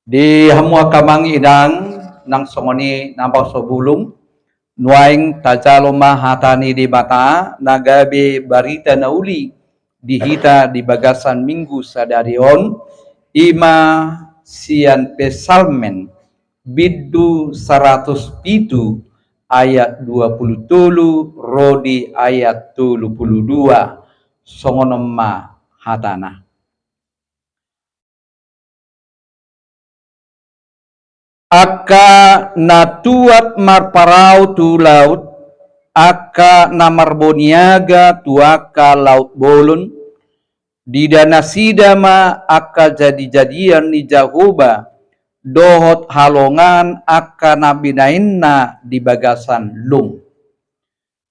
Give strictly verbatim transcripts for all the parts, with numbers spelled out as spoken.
Di hamu angka amang inang, nang songon i na marsobulung, nuaeng tajalo ma hata ni Debata na gabe barita na uli di hita di bagasan Minggu sadari on, i ma sian Psalmen bindu saratus pitu ayat dua pulu tolu ro di ayat tolu pulu dua, songon on ma hatana. Angka na tuat marparau tu laut, angka na marboniaga tu angka laut bolon, diida nasida ma angka jadijadian ni Jahowa, dohot halongangan angka na binahenna di bagasan lung.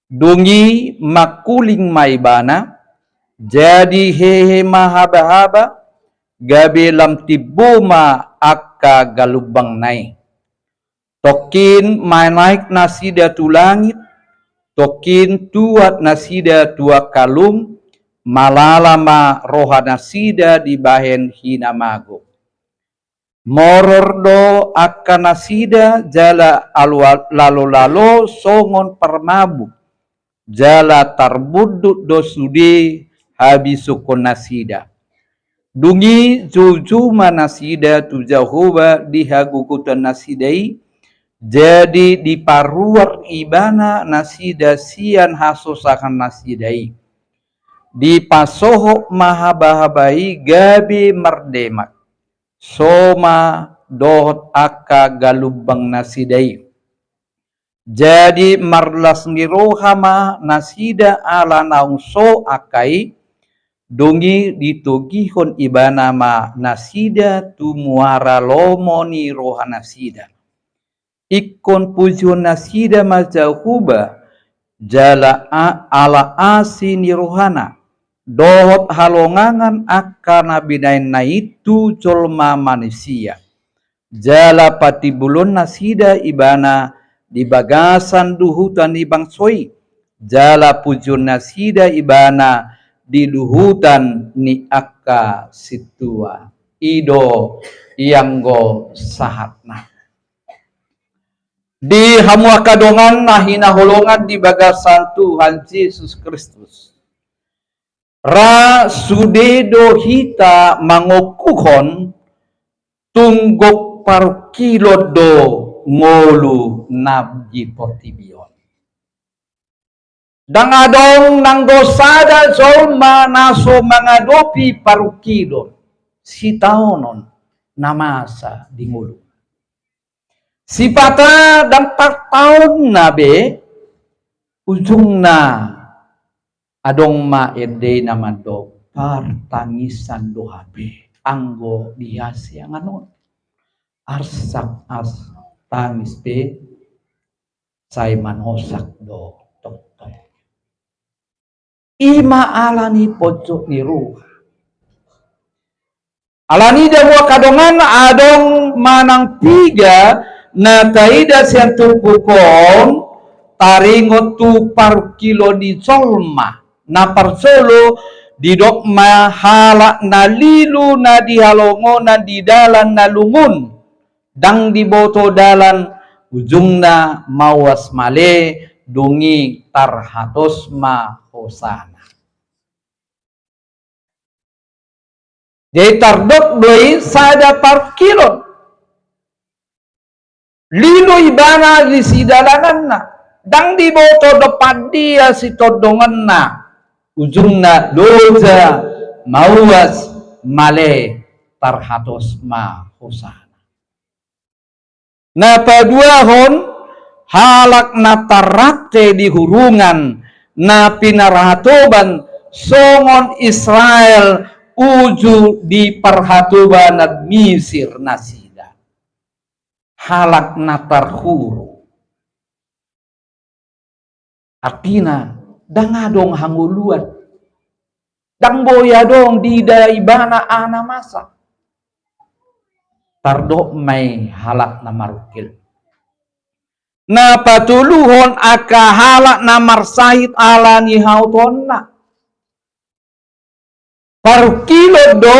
Dung i mangkuling ma ibana, jadi hehe ma habahaba, gabe lam timbo ma angka galumbangna i. Tongkin manaek nasida tu langit, tongkin tuat nasida tu angka lung, malala ma roha nasida dibahen hinamago. Moror do angka nasida jala alu-, lalo-lalo songon parmabuk, jala tarbundut do sude habisuhon nasida. Dung i joujou ma nasida tu Jahowa di hagogotan nasida i, jadi diparuar ibana nasida sian hasosahan nasida i. Dipasohot ma habahaba i gabe mardemak, so ma dohot angka galumbang nasida i. Jadi marlas ni roha ma nasida ala naung so angka i, dung i ditogihon ibana ma nasida tu muara lomo ni roha nasida. Ingkon pujihon nasida ma Jahowa, jala a-, ala asi ni rohana, dohot halongangan angka na binahenna i tu jolma manisia. Jala patimbulhon nasida ibana di bagasan luhutan ni bangso i, jala pujihon nasida ibana di luhutan ni angka sintua. I do ianggo sahatna. Di hamu angka dongan na hinaholongan di bagasan Tuhan Jesus Kristus. Ra sude do hita mangokuhon tung gok parungkilon do ngolu na di portibi on. Ndang adong nanggo sada jolma na so mangadopi parungkilon sitaonon na masa di ngolu. Sipata ndang partaonna be, ujungna adong ma ende i na mandok partangisan do hape anggo di hasiangan on. Arsak-arsak tangis pe sai manosak do tongtong. I ma ala ni ponjot ni roha. Ala ni i da hamu angka dongan, adong manang piga na taida sian turpuk on taringot tu parungkilon ni jolma. Na parjolo didok ma halak na lilu na di halongonan di dalan na lungun. Ndang diboto dalan, ujungna mauas male, dung i tarhatos ma hosana. Jadi tardok do i sada parungkilon. Lilu ibana di sidalananna. Ndang diboto dompak dia sitondonganna. Ujungna loja, mauas, male, tarhatos ma hosana. Na paduahon, halak na tarrante di hurungan na pinarhatoban songon Israel uju di parhatobanan Misir nasida. Halak na tarhurung. Artina, ndang adong hangoluan. Ndang boi adong diida ibana aha na masa. Tardok ma i halak na marungkil. Na patoluhon angka halak na marsahit ala ni hautonna. Parungkilon do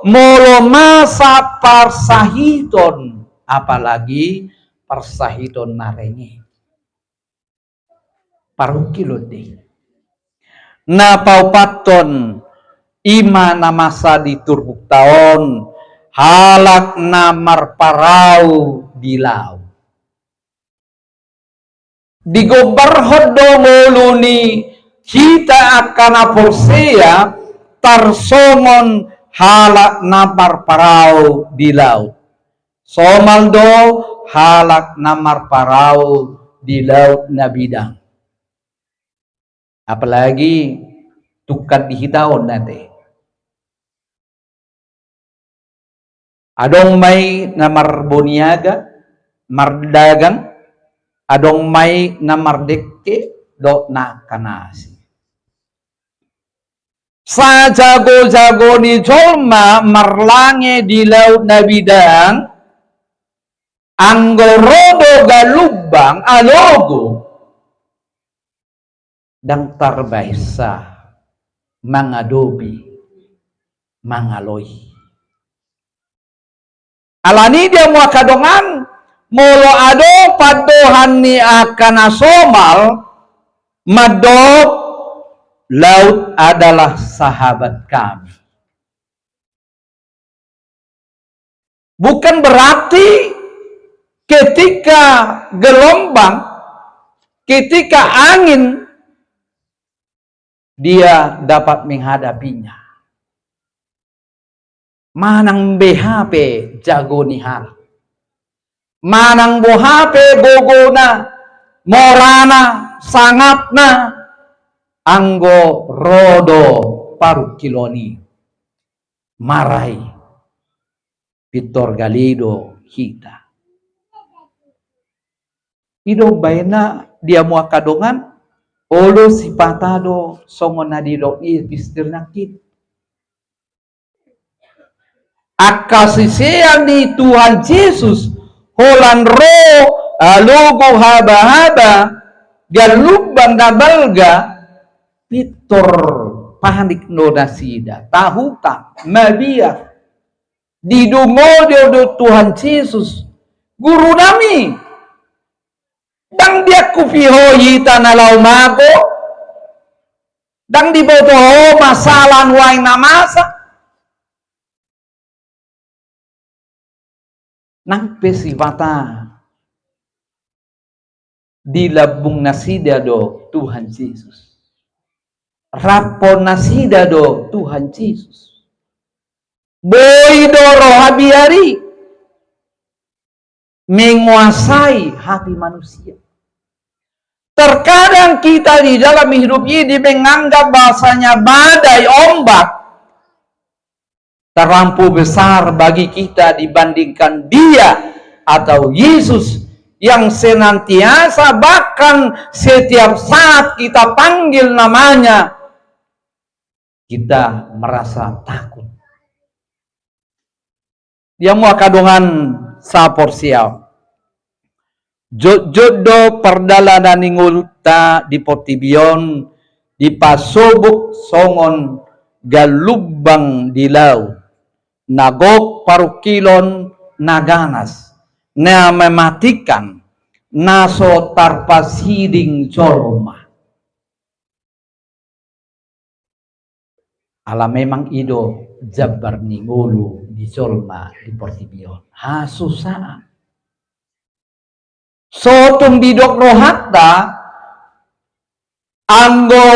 Molo masa parsahiton, apalagi parsahiton na renge, parungkilon do i. Na paopathon, i ma na masa di turpukta on, halak na marparau di laut. Digombarhon do ngolu ni hita angka na porsea tarsongon halak na marparau di laut. Somal do halak na marparau di laut na bidang. Apalagi tungkan di hita on ate. Adong ma i na marboniaga, mardagang, adong ma i na mardekke, dohot na angka na asing. Sajago-jago ni jolma marlange di laut na bidang, anggo ro do galumbang alogo, ndang tarbahensa mangadopi, mangaloi. Alani i di hamu angka dongan, molo adong pandohan ni angka na somal mandok, laut adalah sahabat kami. Bukan berarti ketika gelombang, ketika angin, dia dapat menghadapinya. Manang beha pe jago ni halak, manang boha pe gogona, morana, sangapna, anggo ro do parungkilon i, marai pintor gale do hita. I do umbahen na di hamu angka dongan, olo sipata do songon na didok ni epistel nangkin. Angka sisean ni Tuhan Jesus, holan ro alogo habahaba, galumbang na balga, pintor panik do nasida, tahutan, mabiar. Didungol do Tuhan Jesus, Guru nami, ndang diangkupi Ho hita na laho mago? Ndang diboto Ho masalah nuaeng na masa? Nang pe sipata di lambung nasida do Tuhan Jesus. Raphon nasida do Tuhan Jesus. Boi do roha biar i menguasai hati manusia. Terkadang kita di dalam hidup ini menganggap bahasanya badai, ombak, terlampau besar bagi kita dibandingkan Dia atau Yesus yang senantiasa, bahkan setiap saat kita panggil namanya, kita merasa takut. Di hamu angka dongan saporseaon, jotjot do pardalanan ni ngolunta di portibi on dipasobut songon galumbang di laut, na gok parungkilon, na ganas, na mematikan, na so tarpasiding jolma. Ala memang i do jambar ni ngolu ni jolma di portibi on, hasusaan. So tung didok rohanta, anggo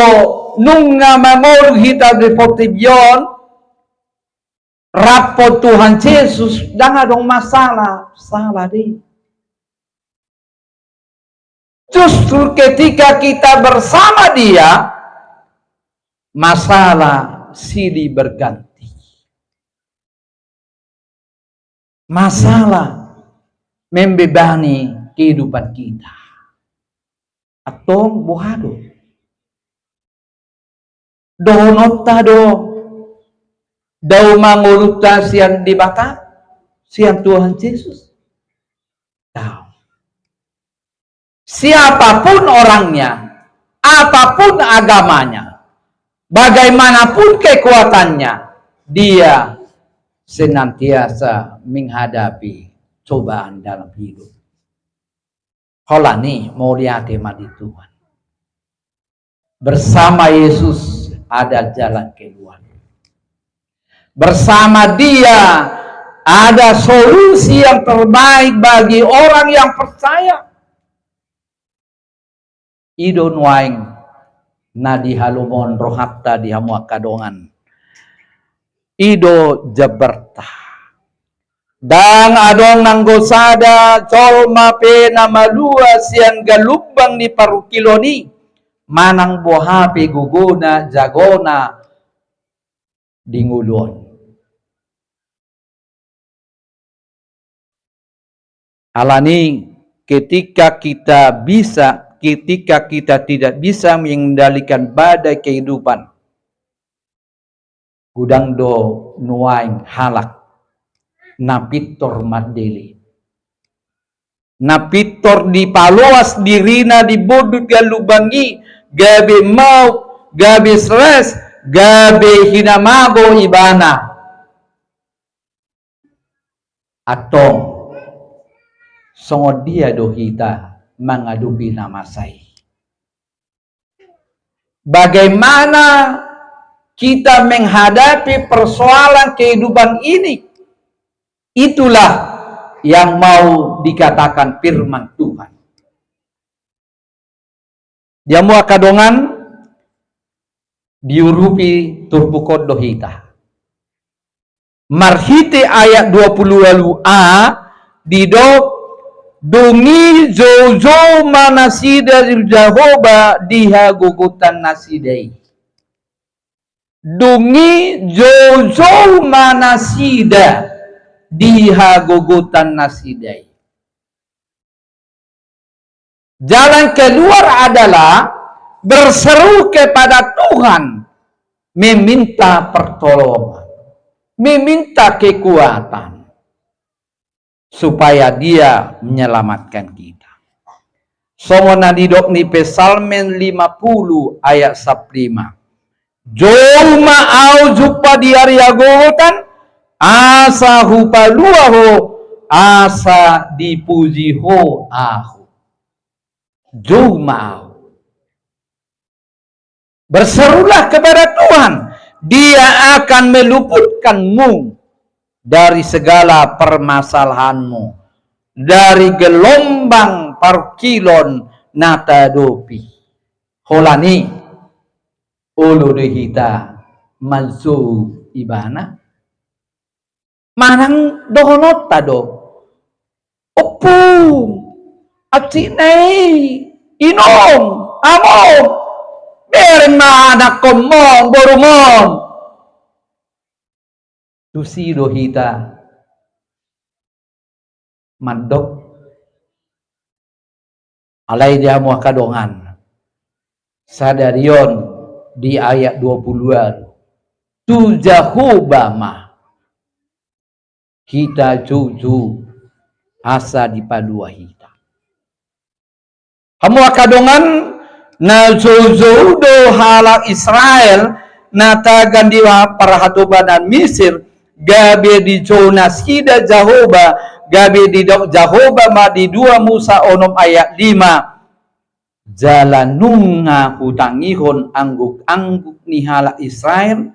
nunga mangolu hita di portibi on, raphon Tuhan Jesus, ndang adong masalah, salah do i. Justru ketika kita bersama Dia, masalah silih berganti. Masalah membebani kehidupan kita. Antong boha do? Dohononta do, dao ma ngolunta sian Debata, sian Tuhan Jesus? Dao. Siapapun orangnya, apapun agamanya, bagaimanapun kekuatannya, dia senantiasa menghadapi cobaan dalam hidup. Holan i, mauliate ma di Tuhan. Bersama Yesus ada jalan keluar. Bersama Dia ada solusi yang terbaik bagi orang yang percaya. I do nuaeng na di halomon rohanta di hamu angka dongan. I do jambarta. Ndang adong nanggo sada jolma pe na malua sian galumbang ni parungkilon i, manang boha pe gogona jagona di ngolu on. Alani, ketika kita bisa, ketika kita tidak bisa mengendalikan badai kehidupan, godang do nuaeng halak na pintor mandele, na pintor dipaloas dirina di bondut galumbang i, gabe maup, gabe stres, gabe hinamago ibana. Antong, songon dia do hita mangadopi na masa i? Bagaimana kita menghadapi persoalan kehidupan ini? Itulah yang mau dikatakan firman Tuhan. Di hamu angka dongan, diurupi turpuk on do hita. Marhite ayat dua pulu ualu a, didok, dung i joujou ma nasida Jahowa di hagogotan nasida i. Dung i joujou ma nasida di hagogotan nasida i. Jalan keluar adalah berseru kepada Tuhan, meminta pertolongan, meminta kekuatan, supaya Dia menyelamatkan kita. Songon na nidok ni Psalmen lima pulu ayat sampulu lima. Jou ma ahu jumpa di ari hagogotan, asa hupalua ho, asa dipuji ho ahu. Jou ma ahu. Berserulah kepada Tuhan, Dia akan meluputkanmu dari segala permasalahanmu, dari gelombang parungkilon na taadopi. Holan i, olo do hita manjou Ibana? Manang dohononta do, ompung, hansit nai, inom, among, bereng ma anakkonmon, borumon. Tusi do hita mandok? Alai di hamu angka dongan, sadari on di ayat dua pulu ualu, tu Jahowa ma hita joujou asa dipalua hita. Hamu angka dongan, na joujou do halak Israel na tagan di parhatobanan Misir, gabe dijou nasida Jahowa, gabe didok Jahowa ma di dua Musa onom ayat lima. Jala nunga hutangihon angguk-angguk ni halak Israel,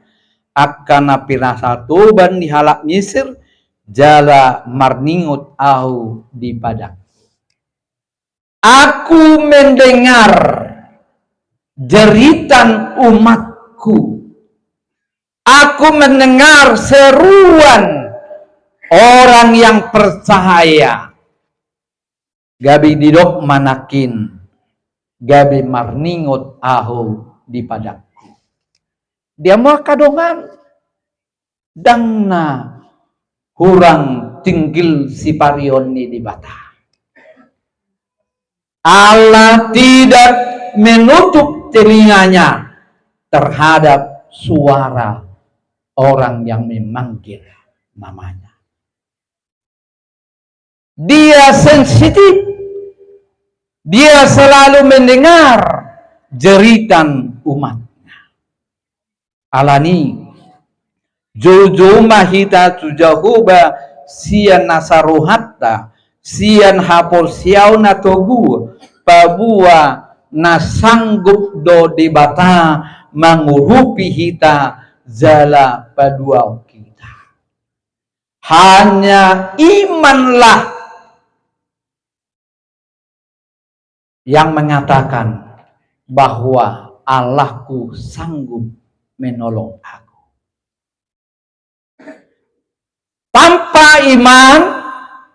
angka na pinarhatoban ni halak Misir, jala marningot ahu di padang. Aku mendengar jeritan umatku. Aku mendengar seruan orang yang percaya. Gabe didok ma nangkin, gabe marningot ahu di padangku. Di hamu angka dongan, ndang na hurang tinggil siparion ni Debata. Allah tidak menutup telinganya terhadap suara orang yang memanggil namanya. Dia sensitif. Dia selalu mendengar jeritan umatnya. Alani, Joujou ma hita tu Jahowa sian nasa rohanta, sian haporseaon na togu, paboa na sanggup do Debata mangurupi hita jala paduahon hita. Hanya imanlah yang mengatakan bahwa Allahku sanggup menolong aku. Tanpa iman,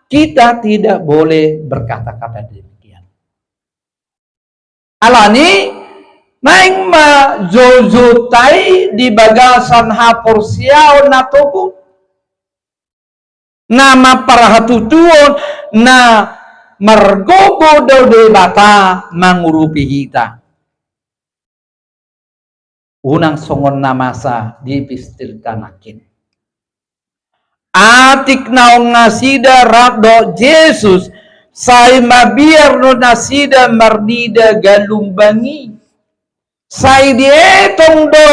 kita tidak boleh berkata-kata demikian. Alani, naeng ma joujounta i di bagasan haporseaon na togu, na mamparhatutuhon, na margogo do Debata mangurupi hita. Unang songon na masa di epistelta nangkin. Atik naung nasida rap dohot Jesus, sai mabiar do nasida marnida galumbang i. Sai dietong do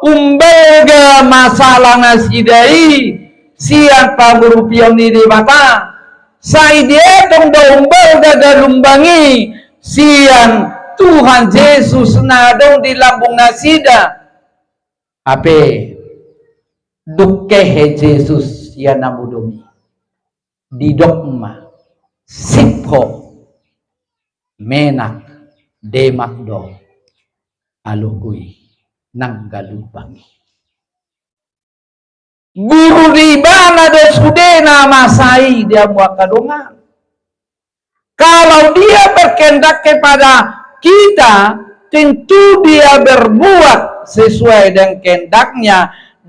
umbalga masalah nasida i sian pangurupion ni Debata. Sai dietong do umbalga galumbang i sian Tuhan Jesus na adong di lambung nasida. Hape dung hehe Jesus ia na modom i, didok ma: Sip ho, menak, demak do aloku i nang galumbang i. Guru di ibana do sude na masa i di hamu angka dongan. Kalau dia berkehendak kepada kita, tentu dia berbuat sesuai dengan kehendaknya.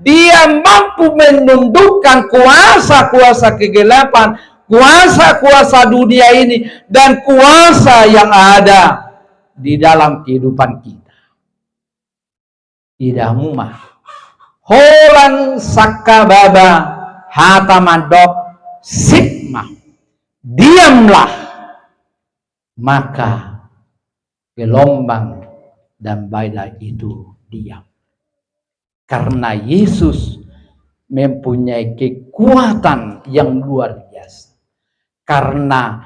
Dia mampu menundukkan kuasa-kuasa kegelapan, kuasa-kuasa dunia ini, dan kuasa yang ada di dalam kehidupan kita. Ida hamu ma, holan sangkababa hata mandok: Sip ma, diamlah. Maka gelombang dan badai itu diam. Karena Yesus mempunyai kekuatan yang luar biasa. Karena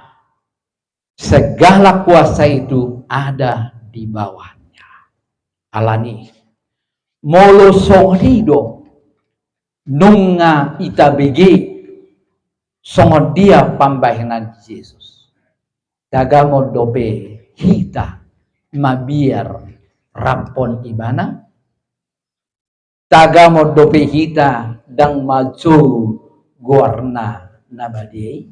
segala kuasa itu ada di bawahnya. Alani, molo songon i do nunga tabege songon dia pambahenan Jesus, tagamon dope hita mabiar raphon ibana? Tagamon dope hita ndang manjou goarna na badia i?